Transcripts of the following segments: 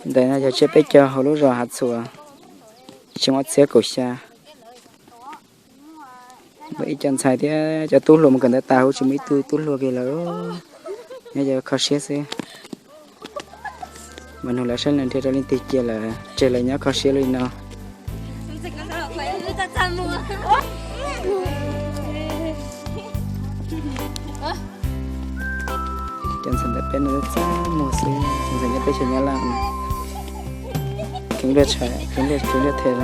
Ntawm no yog tsiab peb caug hauv lub zos Hav Txhuas, xyoo ob txhiab kaum xya. Muaj ib co ntxhais thiab cov tub hluas mus kawm ntawv tas huv tsis muaj ib tug tub hluas kiag lawm, nyob kho siab xwb. Mas nug lawv saib lawv nrhiav rau leej twg cia lawm tseg lawv nyob kho siab li no. Cov ntxhais ntawm peb no txaj muag xwb, cov ntxhais nyob teb chaws Nyab Laj no. Keev luag, keev luag them,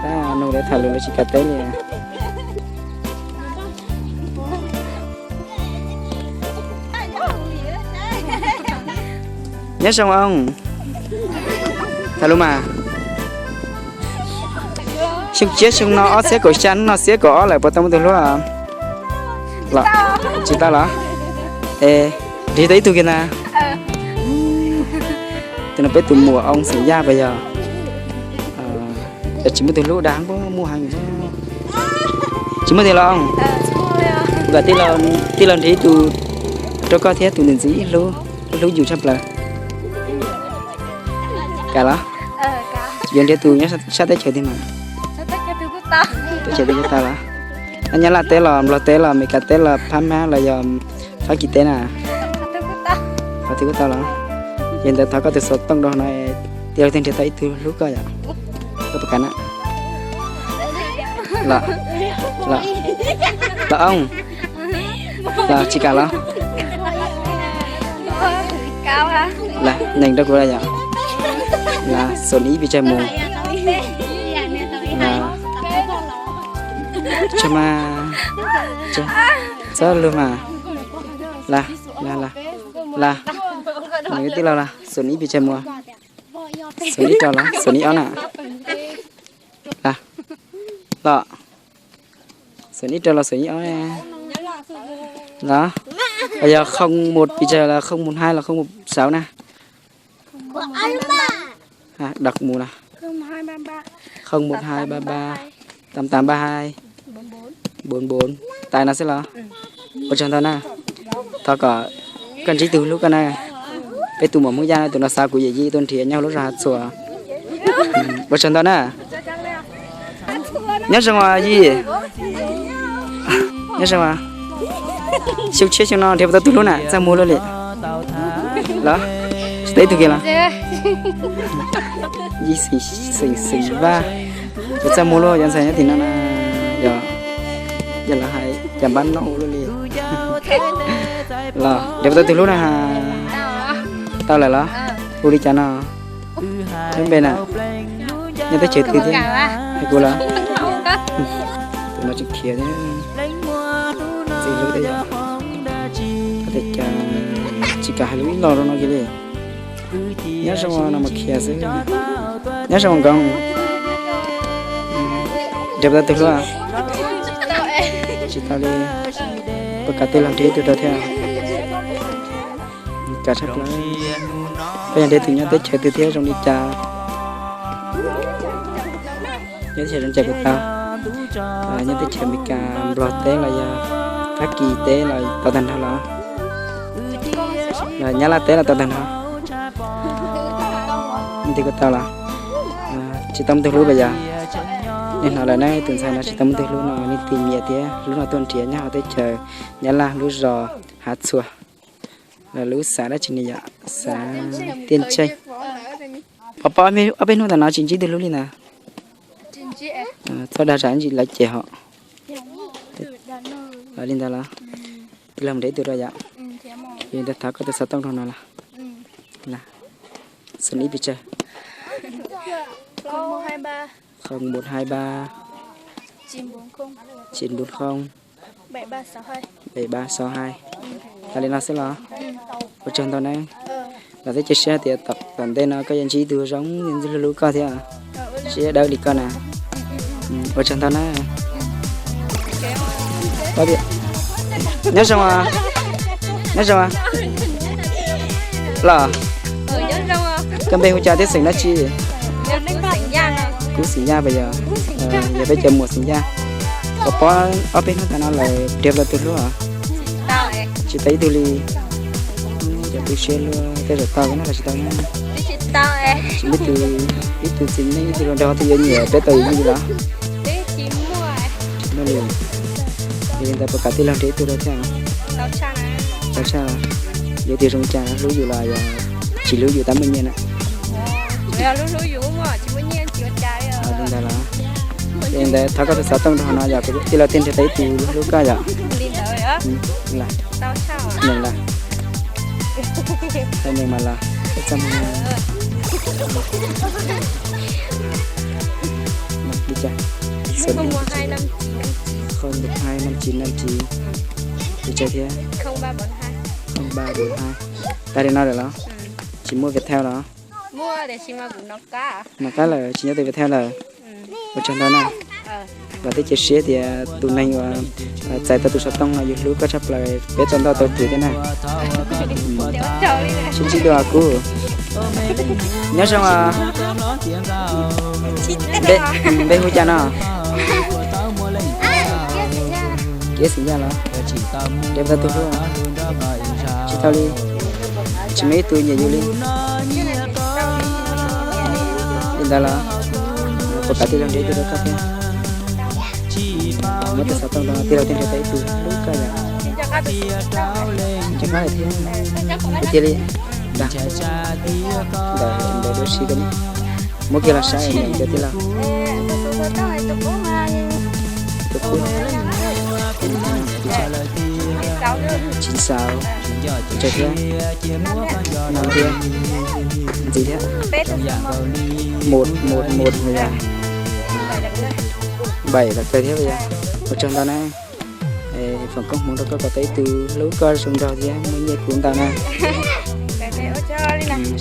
tab nug lawv tham lus lawv tsis kam teb li. Nyob zoo os. Tham lus mas. Xyoo tsiab xyoo no ob txhiab kaum xya, hnub no txhiab kaum ob lawm puas tau muaj tus hlub? Tsis tau los? Es nrhiav tau ib tug kiag ntag. Tus no peb tus muam oo xeem Yaj puas yog? Tsis muaj tus hlub dag puas muaj heev. Tsis muaj tiag los? Kom tij laug nrhiav ib tus rau koj thiab tus ntxim ntxim hlub, hlub yus tshaj plaws. Kam los? Yuav nrhiav tus nyob sab teb chaws twg mas? Teb chaws twg kuj tau los? Nyab Laj teb los, Nplog teb los, Amelikas teb los, Phab Mab los yog Fab Kis teb na? Qhov twg kuj tau los? Yog li ntawd thov koj tus xov tooj rau no, tij laug thiaj nrhiav tau ib tug hlub koj yom. Koj puas kam na? Los, los oo. Los tsis kam los? Los nees rau kuv los yom. Los xoom ib pes tsawg mus. Los tso mas, txhob luag mas. Los, los, los, los, nws tij laug los xoom ib pes tsawg mus. Xoom ib rau los xoom ib ob na. Los, los xoom ib rau los xoom ib ob. Los, yog không một pes tsawg los không một hai los không một sáu na. Đọc mus los không một hai ba ba, tám tám ba hai, bốn bốn, tais no xwb los? Ua tsaug ntau na. Thov kom koj ntsib tus hlub koj na. Peb tus muam Hmoob Yaj no tus no xav kuv yawm yij tuaj nrhiav nyob hauv lub zos Hav Txhuas. Ua tsaug ntau na. Nyob zoo os Yij. Nyob zoo os. Xyoo tshiab xyoo no nrhiav puas tau tus hlub na, txaj muag luaj li. Los, tsis tau ib tug kiag los? Yij xeem Vaj, puas txaj muag luaj cov ntxhais nyob tim no na. Yog, yog lawv hais cas npab noj ua luaj li. Los nrhiav puas tau tus hlub na? Tau lawm los? Hu li cas no? Lub npe na? Nyob teb chaws twg thiab? Hais kuv los? Tus no tsis khiav thiab. Txiv hlub thiab yom. Ua cas tsis kam hais lus ib los rau no kiag li. Nyob zoo no mas khiav xwb. Nyob zoo nkoos. Nrhiav puas tau tus hlub? Tsis tau li. Puas kam tij laug nrhiav ib tug rau thiab? Kam tshaj plaws. Koj yog nrhiav tus nyob teb chaws twg thiab zoo li cas? Nyob teb chaws zoo li cas kuj tau. Nyob teb chaws Amelikas, Nplog teb los yog Fab Kis teb los tau tag nrho los? Los Nyab Laj teb los tau tag nrho? Leej twg kuj tau los? Tsis tau muaj tus hlub puas yog? Nej hnov lawm na, tus ntxhais no tsis tau muaj tus hlub no, leej twg nyiam thiab hlub no tuaj nrhiav nyob hauv teb chaws Nyab Laj lub zos Hav Txhuas, los lub xav dab tsi ne yom, xav Tiaj Ntseeg. Pov pob ob peb hnub ntawm no tsis ntsib tus hlub li ntawd. Txhob dag tsam ntsis lawv cem hos. Li ntawd los? Tij laug nrhiav ib tug rau yom. Yog li ntawd thov koj tus xov tooj rau no los? Xov ib pes tsawg? Không một hai ba, không một hai ba, chín bốn không, bảy ba sáu hai. Hais li no xwb los? Ua tsaug ntau na. Los thiab cia siab hais tias tom ntej no koj yuav ntsib tus zoo hlub hlub koj thiab, siab dawb li koj na. Ua tsaug ntau na. Nyob zoo, nyob zoo los? Koj npe hu cas thiab xeem dab tsi? Kuv xeem Yaj puas yog? Yog peb cov muam xeem Yaj. Pov pob ob peb hnub tas no lawm nrhiav tau tus hlub os? Tsis tau ib tug li. Tu siab luaj, tej zaum tau na los tsis tau na. Tsis muaj ib tug, ib tug txiv neej ib tug hluas nraug twg yuav nyiam peb tau yus li los? Tsis muaj li. Yog li ntawd puas kam tij laug nrhiav ib tug rau thiab? Tau tshaj, yuav tias zoo cas, hlub yus los yog tsis hlub yus tab muaj nyiaj na? Li ntawd los, li ntawd thov koj tus xov tooj rau hauv no yog kuv tij laug thiaj nrhiav tau ib tug hlub koj yom. Tau neeg mas los, txaj muag li cas? Không một hai năm chín năm chín. Li cas thiab? Không ba bốn hai. Tag li no lawm los? Tsis muaj Viettel los? Nov qab lawm, tsis nyob tus Viettel lawm. Ua tsaug ntau na. Vam thiab cia siab tias tus neeg uas txais tau tus xov tooj no yuav hlub koj tshaj plaws, peb tau ntau tau twm thiab na. Sib ntsib dua kuv. Nyob zoo os. Npe hu cas no? Kiab xeem Yaj los? Nrhiav tau tus hlub? Tsis tau li. Tsis muaj ib tug nyiam yus li. Li ntawd los? Puas kam tij laug nrhiav ib tug rau koj thiab? Muab tus xov tooj rau tij laug thiaj nrhiav tau ib tug hlub koj yom. Nco qab thiab. Cia li dag ntawm ntawd dua si koj ne. Muab kiag los saib ntawm tij laug. Tus qub. Chín sáu. Ntxim thiab. Một một một yog bảy lawm kawg thiab yog. Ua tsaug ntau na. Foom koob hmoov rau koj kom tau ib tug hlub koj zoo nraug thiab muaj nyiaj kuv ntau na.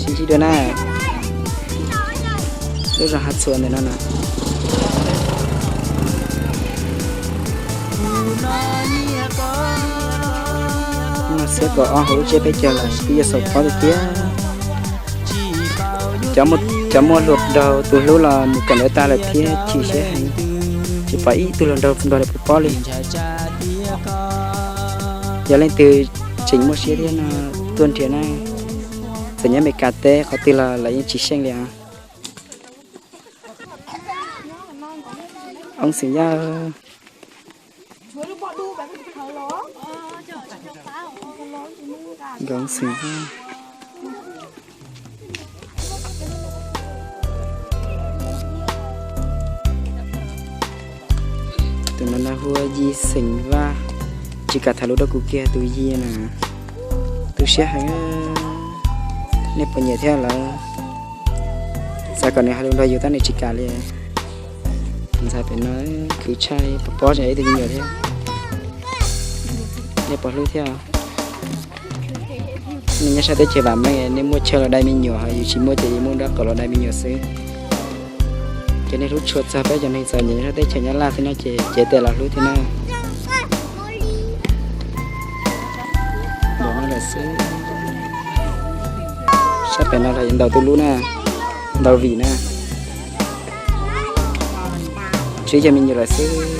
Sib ntsib dua na. Lub zos Hav Txhuas ntawm no na. Xiab kaum ob hauv lub tsiab peb caug lawm twb yuav xaus pob tiag tiag. Cov muaj hluas nraug tus hlub los mus kawm ntawv tag lawm thiab chim siab heev, tsis pom ib tug hluas nraug nrog lawv puas pob li. Yog leej twg tseem muaj siab thiab no tuaj nrhiav na. Txawm nyob Amelikas teb qhov twg los lawv yeej tsis xyeej li os. Oob Xeem Yaj. Nkauj Xeem Vaj. Tus no hu ua Yis Xeem Vaj. Tsis kam tham lus rau kuv kiag tus Yis na. Tu siab heev. Nej puas nyiam thiab lawm? Xav kom nws hais lus nrog yus tab nws tsis kam li. Ntxhais pem no khwv tshaj li, puas pob tseem ib tug me nyuam thiab. Nej puas hlub thiab? Nej nyob sab teb chaws vam meej nej muaj chaw los dai me nyuam, ho yus tsis muaj ces yus muaj nraub qaum los dai me nyuam xwb. Ces nej hlub tshua txog peb cov neeg txom nyem nyob sab teb chaws Nyab Laj thiab no ces cev tes los hlub thiab na. Ntawm no lawm xwb. Sab pem no los ntau tus hlub na, ntau vim na. Tsib caug me nyuam lawm xwb.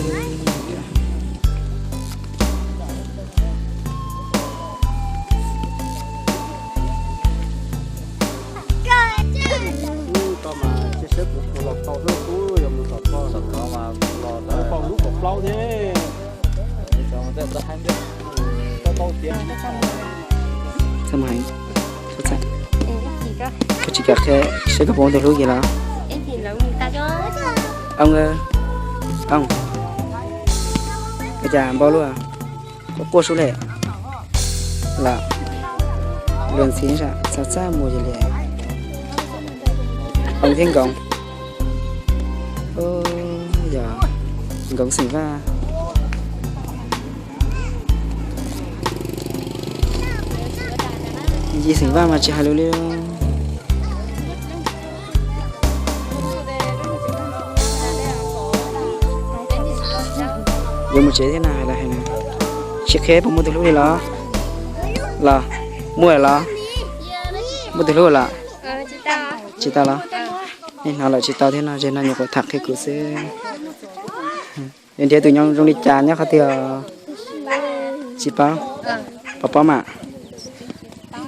Txaj muag heev. Koj tsis kam qhia seb koj puas muaj tus hlub kiag los? Oob, oob, ua cas npau lub quaj quaj sub le los luag ntxhi xav txaj muag li. Oob thiab Nkoos, yog Nkoos Xeem Vaj. Yis Xeem Vaj mas tsis hais lus li. Yuav mus tsev thiab na, hais los hais na. Tsis qhia puas muaj tus hlub li los? Los, muaj los? Muaj tus hlub los? Tsis tau los? Nej hnov lawm tsis tau thiab no, zeg no nyuam qhuav tham qhia kuv xwb. Yuav nrhiav tus nyob zoo li cas nyob qhov twg? Tsis paub. Pov pob mas.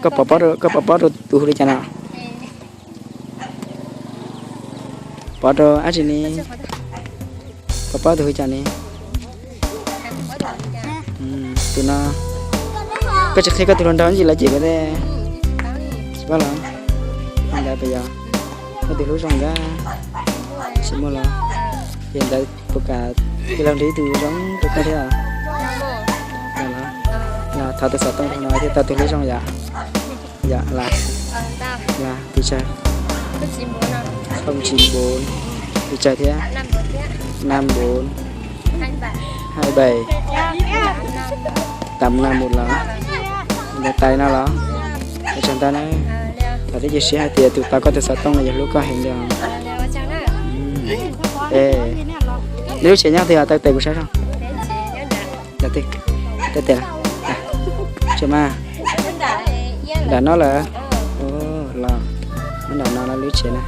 Koj pov pob rau tus hu li cas no? Pov rau dab tsi ne? Pov pob tus hu cas ne? Tus no, koj tsis qhia koj tus hluas nraug ntsis lawv cem koj thiab? Tsis paub los? Ntawd puas yog koj tus hlub zoo nkauj? Tsis muaj los? Ces ntawd puas kam tij laug nrhiav ib tug zoo rau koj thiab? Los thov tus xov tooj rau no thiaj tau tus hlub zoo yom? Yom, los, tus tsawg? Không chín bốn, tus tsawg thiab? Năm bốn, hai bảy, tám năm một los? Ntawd tais no los? Ua tsaug ntau na. Thov thiab cia siab hais tias tus tau koj tus xov tooj no yog hlub koj heev li. Es, nej lub tsev nyob twg os, tau tes kuv saib zoo. Tau tes, tau tes, tsev mas, nram no lawm. Los, nram no lub tsev na.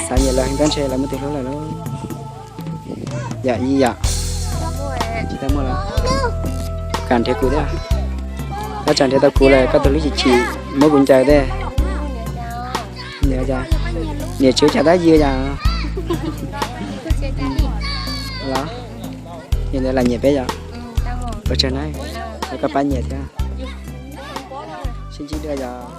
Xav nyiam lawm heev tab ntshe lawv muaj tus hlub lawm lauj. Yom, yij yom. Tsis tau muaj los? Kam nrhiav kuv thiab. Koj tsam nrhiav tau kuv lawm koj tus hlub chim chim muab kuv ncaws thiab. Niam tsev cas tab yig yom. Los, yog ntawd lam nyiam peb yom. Ua tsaug na, thov koj pab nyiam thiab. Sib ntsib dua yom.